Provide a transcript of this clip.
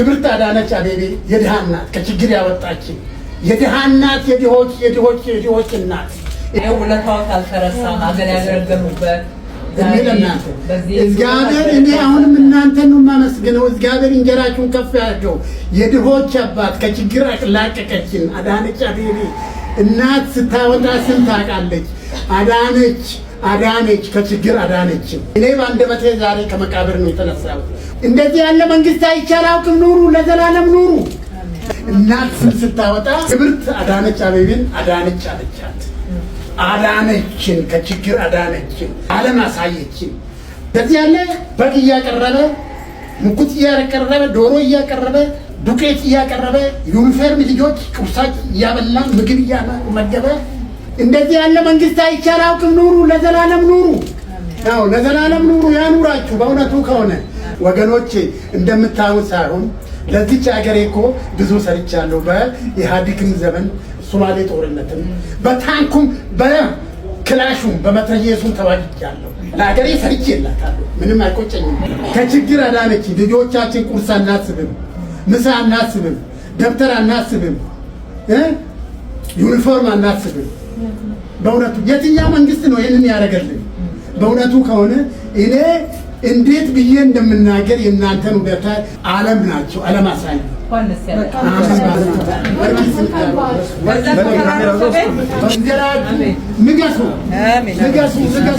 ክብርት አዳነች አቤቤ የድሃ እናት፣ ከችግር ያወጣችን የድሃ እናት፣ የድሆች የድሆች የድሆች እናት። ይኸው ውለታዎት አልተረሳም። ሀገር ያገለገሉበት እድሜ ለእናንተ። በዚህ እግዚአብሔር፣ እኔ አሁንም እናንተን ነው የማመስግነው። እግዚአብሔር እንጀራችሁን ከፍ ያድርገው። የድሆች አባት፣ ከችግር ላቀቀችን አዳነች አቤቤ። እናት ስታወጣ ስም ታውቃለች። አዳነች፣ አዳነች፣ ከችግር አዳነችን። እኔ በአንደበቴ ዛሬ ከመቃብር ነው የተነሳሁት። እንደዚህ ያለ መንግስት አይቼ አላውቅም። ኑሩ፣ ለዘላለም ኑሩ። እናት ስም ስታወጣ ክብርት አዳነች አቤቤን አዳነች አለቻት። አዳነችን፣ ከችግር አዳነችን፣ ዓለም አሳየችን። እንደዚህ ያለ በግ እያቀረበ፣ ሙኩት እያቀረበ፣ ዶሮ እያቀረበ፣ ዱቄት እያቀረበ፣ ዩኒፎርም ልጆች ቁርሳች እያበላ፣ ምግብ እያመገበ፣ እንደዚህ ያለ መንግስት አይቼ አላውቅም። ኑሩ፣ ለዘላለም ኑሩ። አዎ፣ ለዘላለም ኑሩ፣ ያኑራችሁ። በእውነቱ ከሆነ ወገኖቼ እንደምታዩት ሳይሆን ለዚች ሀገሬ እኮ ብዙ ሰርቻለሁ። በኢህአዴግም ዘመን ሶማሌ ጦርነትም በታንኩም በክላሹም በመትረየሱም ተዋግቻለሁ። ለሀገሬ ሰርቼላታለሁ። ምንም አይቆጨኝም። ከችግር አዳነች። ልጆቻችን ቁርስ አናስብም፣ ምሳ አናስብም፣ ደብተር አናስብም፣ ዩኒፎርም አናስብም። በእውነቱ የትኛው መንግስት ነው ይህንን ያደረገልን? በእውነቱ ከሆነ እኔ እንዴት ብዬ እንደምናገር የእናንተን ውለታ ዓለም ናቸው፣ ዓለም አሳዩ። እንኳን ደስ ያለህ። እንጀራችሁ ንገሱ፣ ንገሱ፣ ንገሱ።